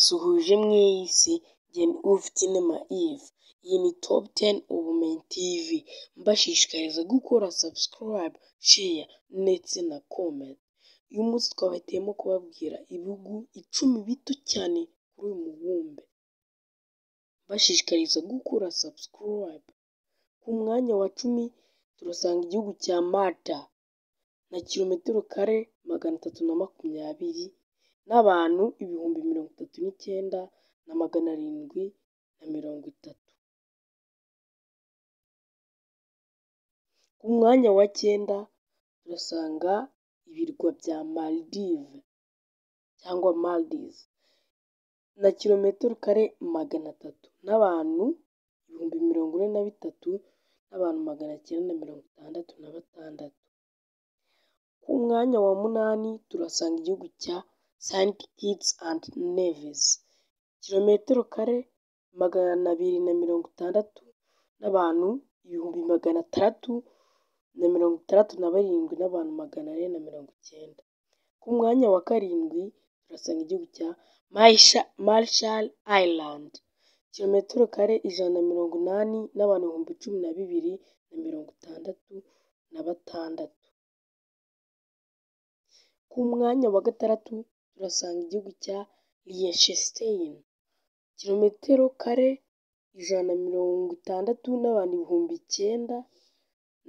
Ndabasuhuje mwese njye ni Ufitinema Yves, iyi ni Top 10 Ubumenyi TV, mbashishikariza gukora subscribe, share ndetse na comment. Uyu munsi twabahitiyemo kubabwira ibihugu 10 bito cyane kuri uyu mubumbe, mbashishikariza gukora subscribe. Ku mwanya wa 10 turasanga igihugu cya Malta na kilometero kare 320 n'abantu 39,730. Ku mwanya wa 9 turasanga ibirwa bya Maldives cyangwa Maldives na kilometero kare 300 n'abantu 43,966. Ku mwanya wa 8 turasanga igihugu cya Saint Kitts and Nevis, kilometero kare 260 n'abantu 667,490. Ku mwanya wa 7 turasanga igihugu cya Marshall Island, kilometero kare 180 n'abantu 12,066. Ku mwanya wa 6 turasanga igihugu cya Liechtenstein, kilometero kare 160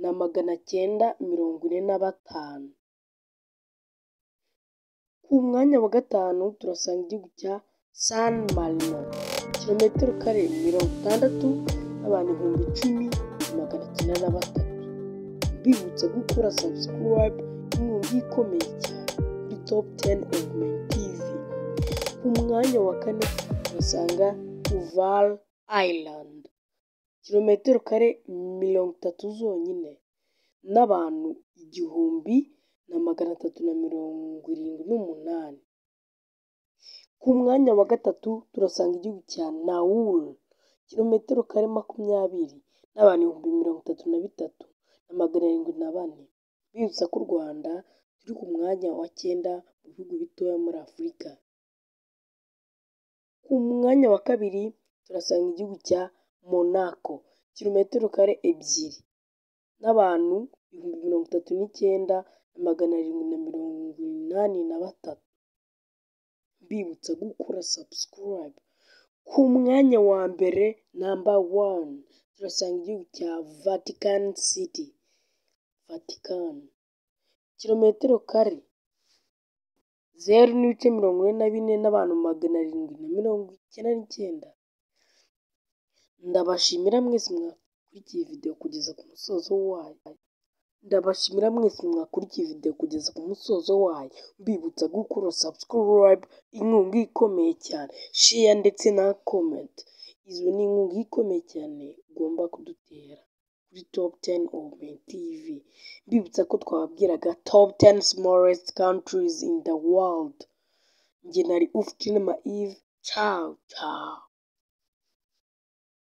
n'abantu 9,945. Ku mwanya wa 5 turasanga igihugu cya San Marino, kilometero kare 60 n'abantu 10,903. Mbibutsa gukora subscribe, inkunga ikomeye cyane kuri Top 10 Ubumenyi TV. Ku mwanya wa 4 turasanga Tuvalu Island, kilometero kare 30 zonyine n'abantu 1,378. Ku mwanya wa 3 turasanga igihugu cya Nauru, kilometero kare 20 n'abantu 33,704. Bibutsa ko u Rwanda turi ku mwanya wa 9 mu bihugu bitoya muri Afurika. Ku mwanya wa 2 turasanga igihugu cya Monaco, kilometero kare 2 n'abantu 39,783. Mbibutsa gukora subscribe. Ku mwanya wa 1 number 1 turasanga igihugu cya Vatican City, Vatican, kilometero kare 0.44 n'abantu 799. Ndabashimira mwese mwakurikiye video kugeza ku musozo wayo. Ndabashimira mwese mwakurikiye video kugeza ku musozo wayo. Mbibutsa gukora subscribe, inkunga ikomeye cyane, share ndetse na comment. Izo ni inkunga ikomeye cyane ugomba kudutera kuri Top 10 Ubumenyi TV. Mbibutsa ko twababwiraga Top 10 smallest countries in the world. Njye nari Ufitinema Yves. Ciao ciao.